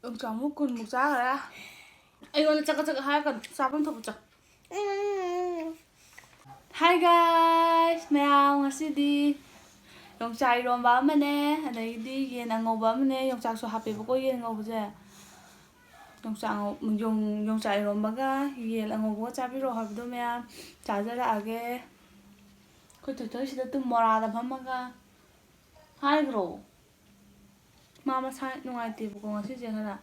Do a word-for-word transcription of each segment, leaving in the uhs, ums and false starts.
ꯌꯣꯡꯆꯥꯛ ꯃꯔꯨ ꯀꯨꯟꯃꯨꯛ ꯆꯥꯈ꯭ꯔꯦ꯫ ꯑꯩꯉꯣꯟꯗ ꯆꯀ ꯆꯀ ꯍꯥꯏꯔꯛꯀꯅꯨ, ꯆꯥꯐꯝ ꯊꯣꯛꯄ ꯆꯥꯎ꯫ Hi guys, ꯃꯌꯥꯝ, ꯉꯁꯤꯗꯤ ꯌꯣꯡꯆꯥꯛ ꯏꯔꯣꯝꯕ ꯑꯃꯅꯦ, ꯑꯗꯩꯗꯤ ꯌꯦꯟ ꯑꯉꯧꯕ ꯑꯃꯅꯦ, ꯌꯣꯡꯆꯥꯛꯁꯨ ꯍꯥꯞꯄꯦꯕꯀꯣ ꯌꯦꯟ ꯉꯧꯕꯁꯦ꯫ ꯌꯣꯡꯆꯥꯛ ꯉꯧ-, ꯌꯣꯡ-, ꯌꯣꯡꯆꯥꯛ ꯏꯔꯣꯝꯕꯒ ꯌꯦꯟ ꯑꯉꯧꯕꯒ ꯆꯥꯕꯤꯔꯛꯑꯣ ꯍꯥꯏꯕꯗꯣ ꯃꯌꯥꯝ ꯆꯥꯖꯔꯛꯑꯒꯦ꯫ ꯑꯩꯈꯣꯏ ꯇꯣꯏꯇꯣꯏꯁꯤꯗ ꯇꯨꯝ ꯃꯣꯔꯥꯗ ꯐꯝꯃꯒ ꯍꯥꯏꯈ꯭ꯔꯣ꯫ ꯃꯥ ꯃꯁꯥ ꯅꯨꯡꯉꯥꯏꯇꯦꯕꯀꯣ ꯉꯁꯤꯁꯦ ꯈꯔ꯫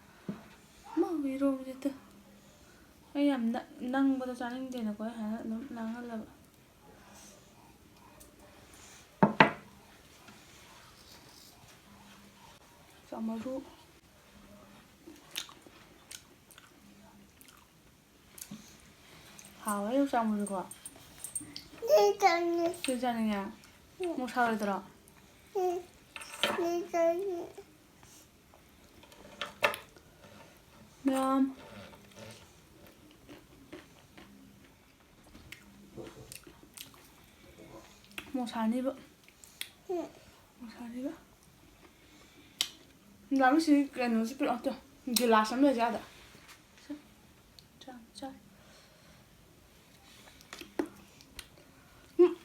ꯃꯥ ꯏꯔꯣꯝꯕꯁꯦ ꯇ-, ꯑꯩ ꯌꯥꯝ ꯅ-, ꯅꯪꯕꯗꯣ ꯆꯥꯅꯤꯡꯗꯦꯅꯀꯣ ꯑꯩ ꯍꯥꯏꯅ ꯑꯗꯨꯝ ꯂꯥꯡꯍꯜꯂꯕ꯫ ꯆꯥꯃꯔꯨ꯫ ꯍꯥꯎꯋꯦ ꯌꯣꯡꯆꯥꯛ ꯃꯔꯨꯀꯣ꯫ ꯁꯤ ꯆꯥꯅꯤꯡꯉꯦ꯫ ꯁꯤ ꯆꯥꯅꯤꯡꯉꯦ? ꯎꯝ꯫ ꯃꯣꯔꯣꯛ ꯁꯥꯔꯣꯏꯗ꯭ꯔꯣ? ꯎꯝ꯫ ꯁꯤ ꯆꯥꯅꯤꯡꯉꯦ꯫ ꯃꯌꯥꯝ꯫ ꯃꯣꯔꯣꯛ ꯁꯥꯅꯤꯕ꯫ ꯎꯝ꯫ ꯃꯣꯔꯣꯛ ꯁꯥꯅꯤꯕ꯫ ꯗꯥ ꯂꯨꯁꯤ ꯀꯩꯅꯣꯁꯤ ꯄꯤꯔꯛꯑꯣ ꯇꯨ꯫ ꯒꯤꯂꯥꯁ ꯑꯃ ꯂꯩꯖꯥꯗ꯫ ꯆꯥ, ꯆꯥ꯫ ꯎꯝ꯫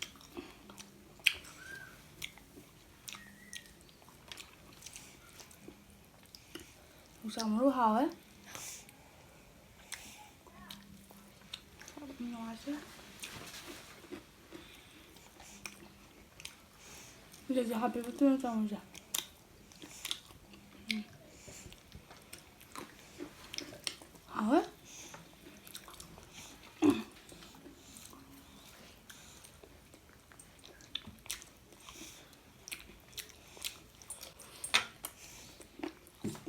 ꯌꯣꯡꯆꯥꯛ ꯃꯔꯨ ꯍꯥꯎꯋꯦ꯫ ꯅꯨꯡꯉꯥꯏꯇꯦ꯫ ꯁꯤꯗꯁꯨ ꯍꯥꯞꯄꯦꯕ ꯇꯨ ꯌꯣꯡꯆꯥꯛ ꯃꯔꯨꯁꯦ꯫ ꯎꯝ꯫ ꯍꯥꯎꯋꯦ꯫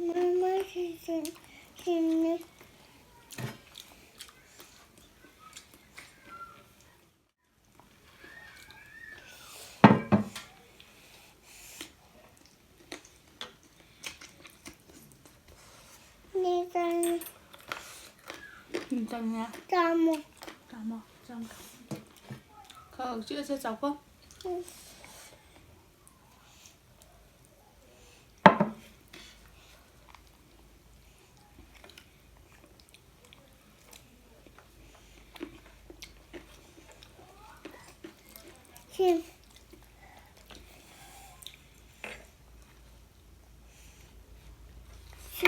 ꯃꯃꯥ, ꯁꯤ ꯁꯤꯟ-, ꯁꯤꯟꯅꯤ꯫ ꯅꯦ ꯆꯥꯅꯤ꯫ ꯎꯝ, ꯆꯥꯅꯤꯡꯉꯦ꯫ ꯆꯥꯃꯣ꯫ ꯆꯥꯃꯣ, ꯆꯥꯃꯣ꯫ ꯈꯔ ꯆꯤꯛꯑ ꯆꯥꯎꯀꯣ꯫ ꯎꯝ꯫ ꯁꯤ꯫ ꯁꯤ꯫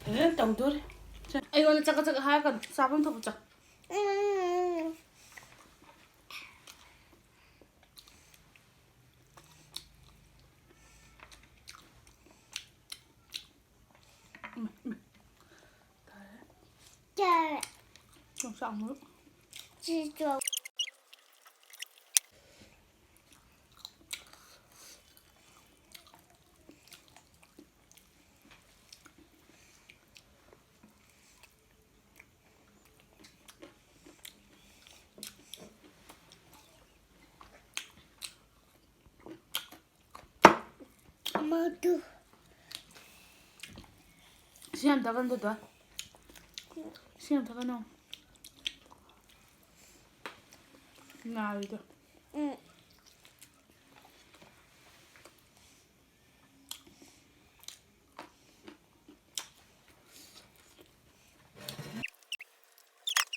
ꯐꯖꯅ ꯇꯧꯗꯣꯔꯦ꯫ ꯑꯩꯉꯣꯟꯗ ꯆꯒꯠ ꯆꯒꯠ ꯍꯥꯏꯔꯛꯀꯅꯨ꯫ ꯆꯥꯐꯝ ꯊꯣꯛꯄ ꯆꯥꯎ꯫ ꯎꯝ꯫ ꯎꯝ, ꯎꯝ꯫ ꯇꯥꯔꯦ꯫ ꯇꯥꯔꯦ꯫ ꯌꯣꯡꯆꯥꯛ ꯃꯔꯨ꯫ ꯁꯤꯁꯨ꯫ ꯑꯃꯗꯨ꯫ ꯁꯤ ꯌꯥꯝ ꯇꯥꯒꯟꯕꯗꯣ꯫ ꯁꯤ ꯌꯥꯝ ꯇꯥꯒꯟꯅꯣ꯫ ꯅꯥꯔꯤꯗꯣ꯫ ꯎꯝ꯫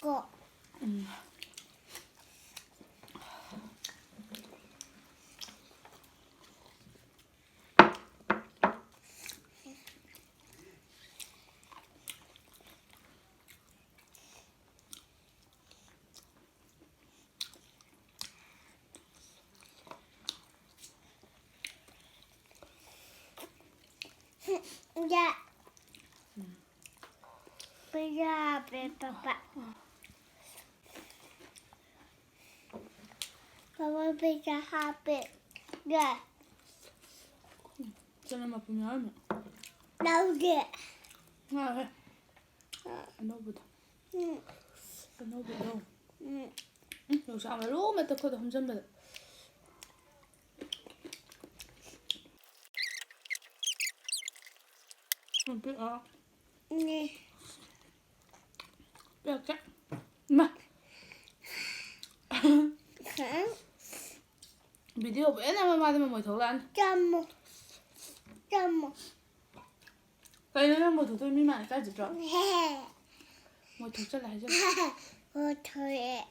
ꯀꯣ꯫ ꯎꯝ꯫ ꯌꯥ꯫ ꯄꯩꯁꯥ ꯍꯥꯞꯄꯦ, ꯄꯄꯥ꯫ ꯄꯄꯥ, ꯄꯩꯁꯥ ꯍꯥꯞꯄꯦ꯫ ꯌꯥ꯫ ꯆꯅꯝ ꯃꯄꯨꯝ ꯌꯥꯎꯔꯝꯃꯦ꯫ ꯂꯧꯗꯦ꯫ ꯉꯥꯎꯔꯦ꯫ ꯑꯅꯧꯕꯗꯣ꯫ ꯎꯝ꯫ ꯑꯅꯧꯕꯗꯣ꯫ ꯎꯝ꯫ ꯎꯝ, ꯌꯣꯡꯆꯥꯛ ꯃꯔꯨ ꯑꯃꯠꯇ ꯈꯨꯠꯇ ꯍꯨꯝꯖꯟꯕꯗ꯫ ꯎꯝ, ꯄꯤꯔꯛꯑꯣ꯫ ꯎꯝ꯫ ꯄꯤꯔꯛꯀꯦ꯫ ꯏꯃꯥ꯫ ꯍꯥ? ꯚꯤꯗꯤꯑꯣꯕꯨ ꯍꯦꯟꯅ ꯃꯃꯥꯗ ꯃꯃꯣꯏ ꯊꯣꯛꯂꯛꯑꯅꯤ꯫ ꯆꯥꯃꯣ꯫ ꯆꯥꯃꯣ꯫ ꯀꯩꯅꯣ ꯅꯪ ꯃꯣꯏ ꯊꯣꯛꯇꯣꯏ ꯃꯤ ꯃꯥꯅ ꯀꯥꯏ ꯆꯠꯇ꯭ꯔꯣ? ꯍꯦ꯫ ꯃꯣꯏ ꯊꯣꯛꯆꯜꯂꯦ ꯍꯥꯏꯖꯜꯂꯦ꯫ ꯑꯣ, ꯊꯣꯛꯑꯦ꯫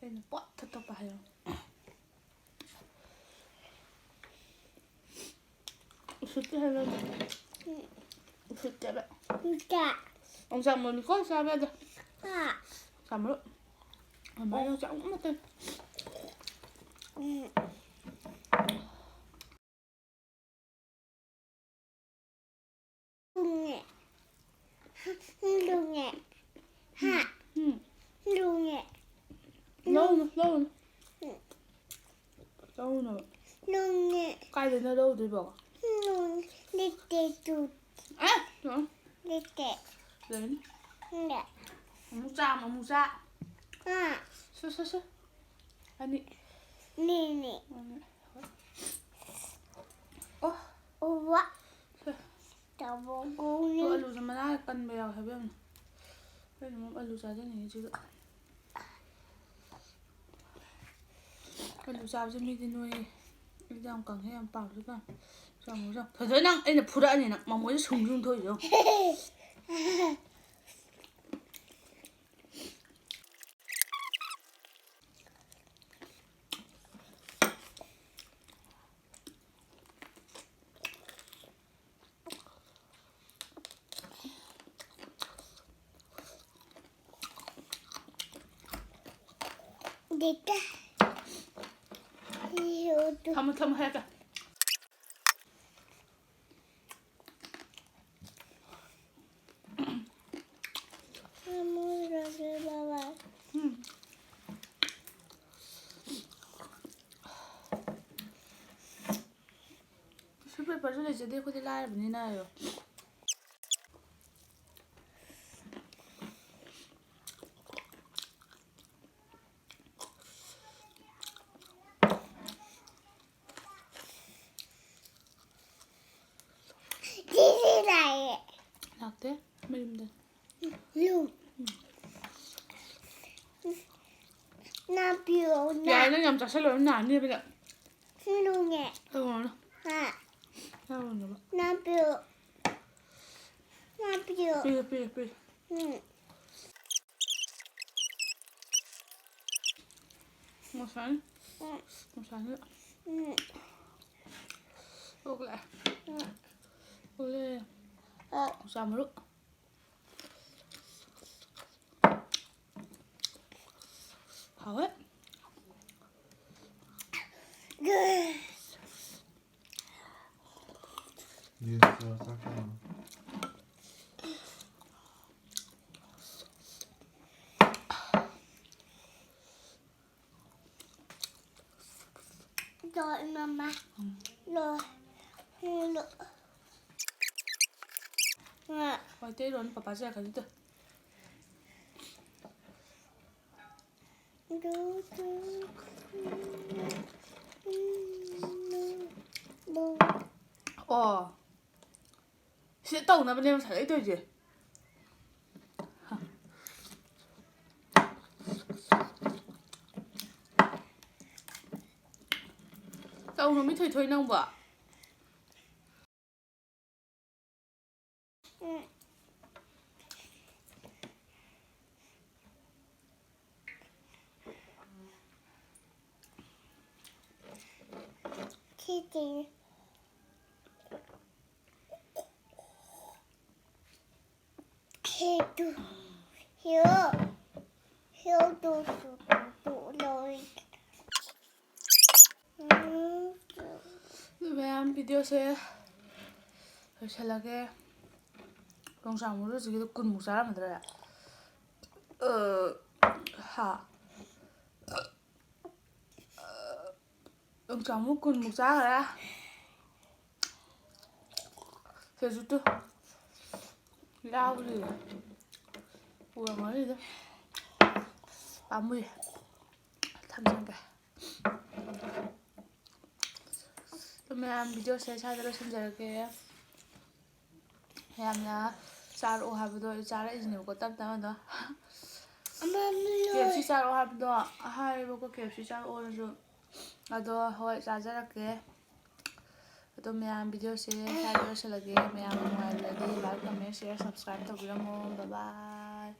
ꯑꯩꯅ ꯄꯣꯠ ꯊꯣꯛꯇꯣꯛꯄ ꯍꯥꯏꯌꯣ꯫ ꯎꯁꯤꯠꯇꯦ ꯍꯥꯏꯕ꯫ ꯎꯝ꯫ ꯎꯁꯤꯠꯇꯦꯕ꯫ ꯎꯁꯤꯠꯇꯦ꯫ ꯌꯣꯡꯆꯥꯛ ꯃꯔꯨꯅꯤꯀꯣ ꯆꯥꯕ ꯌꯥꯗꯦ꯫ ꯍꯥ? ꯌꯣꯡꯆꯥꯛ ꯃꯔꯨ꯫ ꯃꯃꯥ ꯌꯣꯡꯆꯥꯛ ꯃꯔꯨ ꯅꯠꯇꯦ꯫ ꯎꯝ꯫ ꯂꯨꯡꯉꯦ꯫ ꯂꯨꯡꯉꯦ꯫ ꯍꯥ? ꯎꯝ꯫ ꯂꯨꯡꯉꯦ꯫ ꯂꯧꯅꯨ, ꯂꯧꯅꯨ꯫ ꯎꯝ꯫ ꯂꯧꯅꯨ꯫ ꯂꯨꯡꯉꯦ꯫ ꯀꯥꯏꯗꯩꯅꯣ ꯂꯧꯗꯣꯏꯕꯣ? ꯂꯨꯡ-, ꯂꯩꯇꯦ ꯇꯨ꯫ ꯑꯦ, ꯂꯧꯅꯨ꯫ ꯂꯩꯇꯦ꯫ ꯂꯩꯅꯤ꯫ ꯂꯩ꯫ ꯑꯃꯨꯛ ꯆꯥ, ꯑꯃꯨꯛ ꯆꯥ꯫ ꯍꯥ? ꯁꯨ, ꯁꯨ, ꯁꯨ꯫ ꯑꯅꯤ꯫ ꯅꯤꯅꯤ꯫ ꯑꯅꯤ꯫ ꯍꯣꯏ꯫ ꯑꯣ꯫ ꯎꯋꯥ꯫ ꯁꯦ꯫ ꯇꯥꯕꯣꯒꯨꯅꯤ꯫ ꯑꯗꯣ ꯑꯂꯨꯁꯦ ꯃꯅꯥ ꯀꯟꯕ ꯌꯥꯎꯋꯦ ꯍꯥꯏꯕ ꯌꯥꯝꯅ꯫ ꯑꯩꯅ ꯑꯃꯨꯛ ꯑꯂꯨ ꯆꯥꯖꯅꯤꯡꯉꯤꯁꯤꯒ꯫ ꯑꯂꯨ ꯆꯥꯕꯁꯦ ꯃꯤꯗꯤ ꯅꯣꯏꯌꯦ꯫ ꯑꯩꯗꯤ ꯌꯥꯝ ꯀꯪꯉꯦ, ꯌꯥꯝ ꯄꯥꯕꯁꯨ ꯀꯪꯉꯦ꯫ ꯆꯥꯃꯣ, ꯆꯥꯃꯣ꯫ ꯊꯣꯏꯊꯣꯏ, ꯅꯪ ꯑꯩꯅ ꯐꯨꯔꯛꯑꯅꯤ ꯅꯪ꯫ ꯃꯃꯣꯏꯁꯦ ꯁꯨꯡ ꯁꯨꯡ ꯊꯣꯛꯏꯁꯦ ꯌꯦꯡꯉꯨ꯫ ꯊꯝꯃꯣ, ꯊꯝꯃꯣ ꯍꯥꯏꯔꯒ꯫ ꯎꯝ꯫ ꯇꯤꯁꯨ ꯄꯦꯄꯔꯁꯨ ꯂꯩꯖꯗꯦ ꯑꯩꯈꯣꯏꯗꯤ, ꯂꯥꯏꯔꯕꯅꯤꯅ ꯍꯥꯏꯌꯣ꯫ ꯆꯤꯆꯦ ꯂꯥꯛꯑꯦ꯫ ꯂꯥꯛꯇꯦ, ꯃꯌꯨꯝꯗ꯫ ꯂꯨ꯫ ꯎꯝ꯫ ꯅꯥꯄꯤꯌꯣ, ꯅꯥ-, ꯌꯥꯔꯦ, ꯅꯪ ꯌꯥꯝ ꯆꯥꯁꯜꯂꯨꯔꯅꯨ, ꯅꯥꯅꯦꯕ ꯅꯪ꯫ ꯁꯤ ꯂꯨꯉꯦ꯫ ꯂꯧꯔꯨꯔꯅꯨ꯫ ꯍꯥ? ꯂꯧꯔꯨꯔꯅꯨꯕ꯫ ꯅꯥꯄꯤꯌꯣ꯫ ꯅꯥꯄꯤꯌꯣ꯫ ꯄꯤꯒꯦ, ꯄꯤꯒꯦ, ꯄꯤꯒꯦ꯫ ꯎꯝ꯫ ꯉꯁꯥꯏ, ꯉꯁꯥꯏꯅ ꯊꯣꯛꯂꯛꯑꯦ꯫ ꯊꯣꯛꯂꯛꯑꯦ꯫ ꯌꯣꯡꯆꯥꯛ ꯃꯔꯨ꯫ ꯍꯥꯎꯋꯦ꯫ ꯌꯦꯟ ꯆꯥ ꯆꯥꯛ ꯆꯥꯔꯣ꯫ ꯃꯃꯥ꯫ ꯎꯝ꯫ ꯂꯣ꯫ ꯂꯣ꯫ ꯃꯩꯇꯩꯂꯣꯟ ꯄꯄꯥ ꯆꯥ ꯈꯖꯤꯛꯇ꯫ ꯑꯣ꯫ ꯁꯤꯗ ꯇꯧꯅꯕꯅꯦ ꯉꯁꯥꯏꯗꯩ ꯇꯧꯔꯤꯁꯦ꯫ ꯇꯧꯅꯨ ꯃꯤ ꯊꯣꯏꯊꯣꯏ ꯅꯪꯕꯣ꯫ ꯁꯤꯗꯤ꯫ ꯍꯦ ꯇꯨ꯫ ꯍꯤꯌꯣ꯫ ꯍꯤꯌꯣ ꯇꯨ ꯇꯨ ꯇꯨ ꯇꯨ ꯂꯣꯏ꯫ ꯎꯝ꯫ ꯑꯗꯨ ꯃꯌꯥꯝ videoꯁꯦ ꯂꯣꯏꯁꯤꯜꯂꯒꯦ꯫ ꯌꯣꯡꯆꯥꯛ ꯃꯔꯨꯁꯤꯒꯤꯗꯣ ꯀꯨꯟꯃꯨꯛ ꯆꯥꯔꯝꯃꯗ꯭ꯔꯥ? ꯑ, ꯍꯥ꯫ ꯌꯣꯡꯆꯥꯛ ꯃꯔꯨ ꯀꯨꯟꯃꯨꯛ ꯆꯥꯈ꯭ꯔꯦ꯫ ꯁꯤꯁꯨ ꯇꯨ꯫ ꯌꯥꯎꯔꯤ꯫ ꯎꯔꯝꯒꯅꯤꯗ꯫ ꯄꯥꯝꯃꯨꯏ꯫ ꯊꯝꯖꯟꯒꯦ꯫ ꯑꯗꯨ ꯃꯌꯥꯝ videoꯁꯦ ꯁ꯭ꯋꯥꯏꯗ ꯂꯣꯏꯁꯤꯟꯖꯔꯒꯦ꯫ ꯃꯌꯥꯝꯅ ꯆꯥꯔꯛꯑꯣ ꯍꯥꯏꯕꯗꯣ ꯑꯩ ꯆꯥꯔꯛꯏꯁꯤꯅꯦꯕꯀꯣ, ꯇꯞ ꯇꯞꯅ ꯑꯗꯣ꯫ ꯑꯃ ꯂꯣꯏ꯫ KFC ꯆꯥꯔꯛꯑꯣ ꯍꯥꯏꯕꯗꯣ ꯍꯥꯏꯌꯦꯕꯀꯣ, KFC ꯆꯥꯔꯛꯑꯣꯅꯁꯨ꯫ ꯑꯗꯣ ꯍꯣꯏ, ꯆꯥꯖꯔꯛꯀꯦ꯫ ꯑꯗꯣ ꯃꯌꯥꯝ videoꯁꯦ ꯁ꯭ꯋꯥꯏꯗ ꯂꯣꯏꯁꯤꯜꯂꯒꯦ꯫ ꯃꯌꯥꯝ ꯅꯨꯡꯉꯥꯏꯕꯤꯔꯗꯤ like, comment, share, subscribe ꯇꯧꯕꯤꯔꯝꯃꯣ꯫ Bye bye꯫